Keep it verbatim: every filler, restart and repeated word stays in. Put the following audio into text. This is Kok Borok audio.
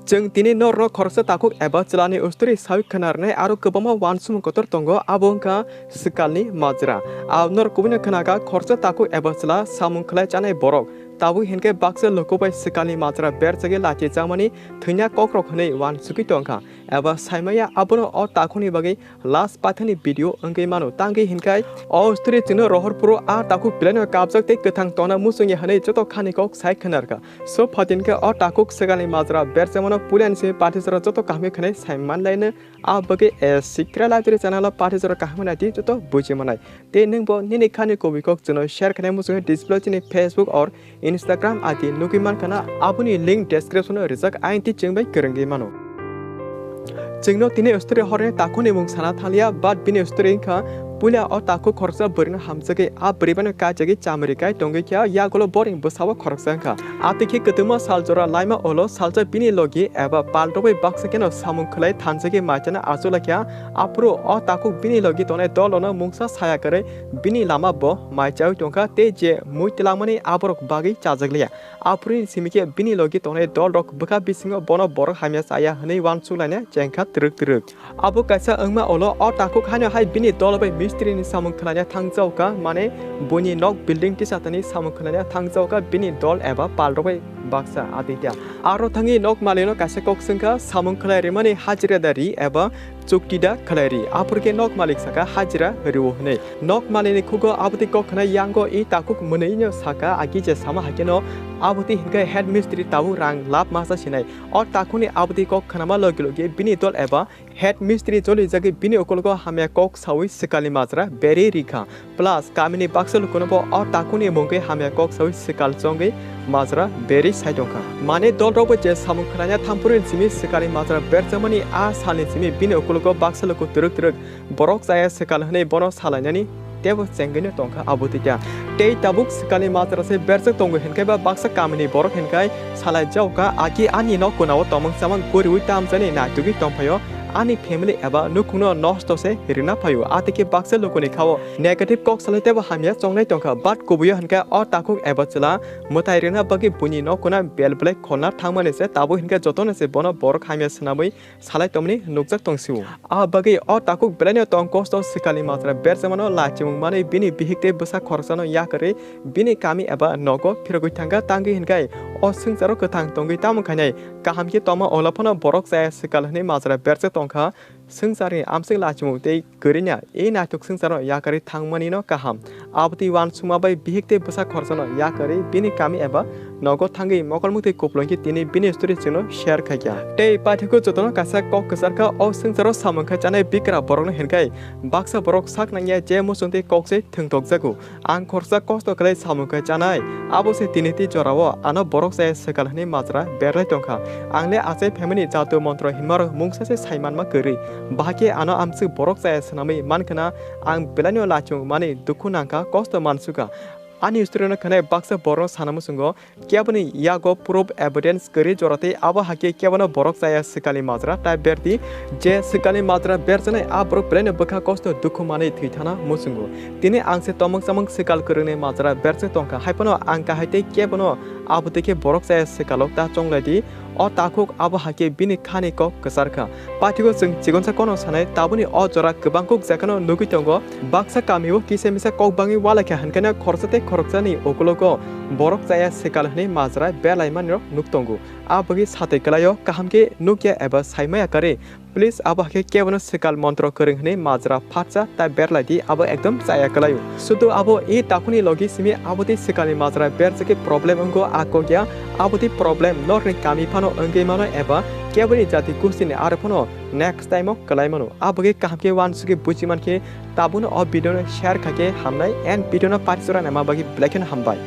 Chwng tini norno khoroksa takhuk eba chwlani story sawi khwnarnai aro kwbangma uansukmung kotor tongo, abo wngkha swkalni majra. Abo norok kubuino khwnakha khoroksa takhuk eba chwla samung khlai chanai borok. Tabuk hinkhe baksa luku bai swkalni majra berjagwi lachi chamani thwina kokrok hwnwi uansugwi tongkha. Eba saimaya abono o takhukni bagwi last paithani video wngwi mano. Tangwi hinkhai o story chwngno rohor phuru a takhuk belaino kabjak tei kwthang tongna muchungya hwnwi joto khani kok sai khwnarkha. So phatin khe o takhuk swkalni majra berjamano puilani se pathi jora joto kaham khe khwnai sai manlaino. A bagwi, eh, Sikra Library channel o pathi jora kaham nai di joto buji manai. Tei nwngbo nini khani kubui kok chwngno share khainai muchungwi display chini Facebook or Instagram I D nugwi mankha na, aboni link description o rijak, ayang twi chwng bai kwrwngwi mano. Chwngno tini story horni takhukni mung sana thanglia, but bini story wngkha puila o takhuk khoroksa bwrwino hamjagwi a bwrwi bai no kaijagwi chamri kai tongwi khe yagulo boring bwsao khoroksa wngkha. Atwi khe kwtwma sal jora laima ulo salsa bini logi eba pal rwui baksa kheno samung khlai thanjagwi mai chana achukla khe, aphuru o takhuk bini logi tongnai dolrokno mungsa saya kwrwi bini lama bo mai chaui tongkha tei je mui twlangmani aborok bagwi chajakliya. Aphuruni simi khe bini logi tongnai dolrok bwkha bisingo bono borok hamya chaya hwnwi uansuk laina chengkha twrwk twrwk. Abo kaisa wngma ulo o takhuk haino hai bini dol bai mistri ni samung khwlaina thangjaokha, mane buini nok building tisatani samung khwlaina thangjaokha bini dol eba pal rok bai baksa aditya. Aro thangwi nok malik no kaisa kok swngkha samung khwlai rimani hajira da ri eba chukti da khwlai ri, aphuru khe nok malik saka hajira rio hwnwi. Nok malik ni khugo abotwi kok khwnai yango i takhuk mwnwi no saka agi je sama haikhe no abotwi hinkhe head mistri tabuk rang lab masa sinai. O takhukni abotwi kok khwnama logi logi bini dol eba head mistri jolijagwi bini ukulogo hamya kok saui swkalni majra berwi rikha. Plus kamini baksa lukuno bo o takhukni mungwi hamya kok saui swkal chongwi majra berwi sai tongkha. Mane dolrokbo je samung khwlaina thamphuruni simi swkalni majra berjakmani a salni simi bini ukulogo baksa luku twrwk twrwk borok chaya swkal hwnwi bono salainani teibo chengwino tongkha abotwi ta. Tei tabuk swkalni majra se berjak tongo hinkhai ba baksa kamini borok hinkhai salai jaokha, aki ani nok kunao tomong chamang guriui tamjani naitugwi tongphaio, ani family eba nukhungno nosto se rina phaio. Atwi khe baksa lukuni khao negative kok salai teibo hamya chongnai tongkha, but kubuio hinkhai o takhuk eba chwla mwtai rina bagwi buini nok kuna bel belai khorna thangmani se tabuk hinkhai jotono se bono borok hamya swnamwi salai tongmani nukjak tongsio. A bagwi o takhuk belaino tong kosto swkalni majra berjakmano lachimung manwi bini bihik tei bwsa khoroksano yakarwi bini kami eba nogo phirogwi thangkha, tangwi hinkhai o swngcharo kwthang tongwi tamo khainai kaham khe tongma ulo phano borok chaya swkal hwnwi majra berjak tongkha. Swngcharni amswk lachimung tei kwrwina e naithok swngcharno yakarwi thangmanino kaham. Abotwi uansukma bai bihik tei bwsa khoroksano yakarwi bini kami eba nogo thangwi mokol muktwi kupulung khe tini bini story chwngno share khaikha. Tei paithakgo jotono kaisa kok kwcharkha, o swngcharo samung khe chanai bikra borokno hinkhai baksa borok sak nangya je muchung tei kok se thwngtokjago. Ang khoroksa kosto khlai samung khe chanai, abo se tini tei jorao ano borok chaya swkal hwnwi majra berlai tongkha. Ang le achai phaimani jatu montro hinmarok mungsa se sai manma kwrwi, bahai khe ano amswk borok chaya swnamwi mankhwna, ang belaino lachimung manwi dukhu nangkha, kosto mansukha. Ani story no khwnai baksa borok no sana muchungo, keboni yago proof evidence kwrwi jora tei abo hakhe kebono borok chaya swkalni majra ta berdi, je swkalni majra berjaknai a borok belaino bwkha kosto dukhu manwi thwi thana muchungo. Tini ang se tomok chamok swkal kwrwngni majra berjak tongkha, hai phano ang kahai tei kebono abo twi khe borok chaya swkalo ta chonglai di. O takhuk abo hakhe bini khani kok kwcharkha. Pathigo chwng chikonsa kono sanai, taboni o jora kwbang kuk jakhano nugwi tongo. Baksa kamio kisa misa kok bangwi ualaikha hinkheno khoroksa tei khoroksani ukulogo borok chaya swkal hwnwi majra berlaimanirok nuk tongo. A bagwi satwi kwlaio, kaham khe nukya eba saimaya kwrwi. Please abo hakhe kebono swkal montro kwrwng hwnwi majra phatsa ta berlai di, abo ekdom chaya kwlaio. Sudu abo e takhukni logi simi abo tei swkalni majra berjakhe problem wngo a kok ya, abo tei problem norni kami phano wngwi mano eba keboni jati gustini aro phano next time o kwlai mano. A bagwi kaham khe uansugwi buji mankhe tabukno o video no share khaikhe hamnai and video no paithak jora naima bagwi belai kheno hambai.